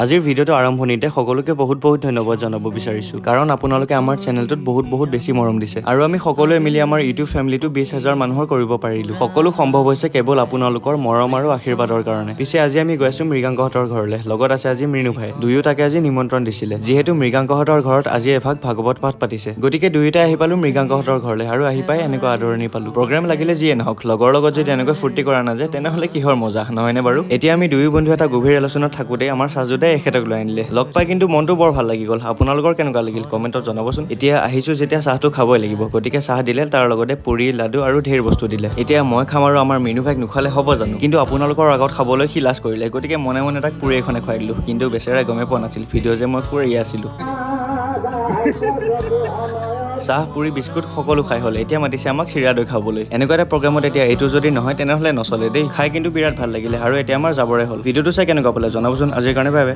আজিৰ ভিডিঅ'টো আৰম্ভণিতে সকলোকে বহুত বহুত ধন্যবাদ জনাব বিচাৰিছোঁ, কাৰণ আপোনালোকে আমাৰ চেনেলটোত বহুত বহুত বেছি মৰম দিছে আৰু আমি সকলোৱে মিলি আমাৰ ইউটিউব ফেমিলিটো 20,000 মানুহৰ কৰিব পাৰিলোঁ। সকলো সম্ভৱ হৈছে কেৱল আপোনালোকৰ মৰম আৰু আশীৰ্বাদৰ কাৰণে। পিছে আজি আমি গৈ আছোঁ মৃগাংকহঁতৰ ঘৰলৈ। লগত আছে আজি মৃণু ভাই। দুয়োটাকে আজি নিমন্ত্ৰণ দিছিলে, যিহেতু মৃগাংকহঁতৰ ঘৰত আজি এভাগ ভাগৱত পাঠ পাতিছে। গতিকে দুয়োটাই আহি পালোঁ মৃগাংকহঁতৰ ঘৰলৈ আৰু আহি পাই এনেকুৱা আদৰণি পালোঁ। প্ৰগ্ৰেম লাগিলে যিয়ে নহওক, লগৰ লগত যদি এনেকৈ ফূৰ্তি কৰা নাযায়, তেনেহ'লে কিহৰ মজা, নহয়নে বাৰু? এতিয়া আমি দুয়ো বন্ধু এটা গভীৰ আলোচনাত থাকোঁতে আমাৰ চাজুদাই এখেতক লৈ আনিলে। লগ পাই কিন্তু মনটো বৰ ভাল লাগি গ'ল। আপোনালোকৰ কেনেকুৱা লাগিল, কমেণ্টত জনাবচোন। এতিয়া আহিছোঁ যেতিয়া চাহটো খাবই লাগিব। গতিকে চাহ দিলে, তাৰ লগতে পুৰি, লাডু আৰু ঢেৰ বস্তু দিলে। এতিয়া মই খাম আৰু আমাৰ মিনু ভাইক নোখালে হ'ব জানো? কিন্তু আপোনালোকৰ আগত খাবলৈ সি লাজ কৰিলে। গতিকে মনে মনে তাক পুৰি এখনে খুৱাই দিলোঁ। কিন্তু বেচেৰাই গমেই পোৱা নাছিল ভিডিঅ' যে মই কৰিয়ে আছিলোঁ। চাহ, পুৰি, বিস্কুট সকলো খাই হ'ল। এতিয়া মাতিছে আমাক চিৰা দৈ খাবলৈ। এনেকুৱা এটা প্ৰগ্ৰেমত এতিয়া এইটো যদি নহয়, তেনেহ'লে নচলে দেই। খাই কিন্তু বিৰাট ভাল লাগিলে আৰু এতিয়া আমাৰ যাবৰে হ'ল। ভিডিঅ'টো চাই কেনেকুৱা পালে জনাবচোন। আজিৰ কাৰণে বাই বাই।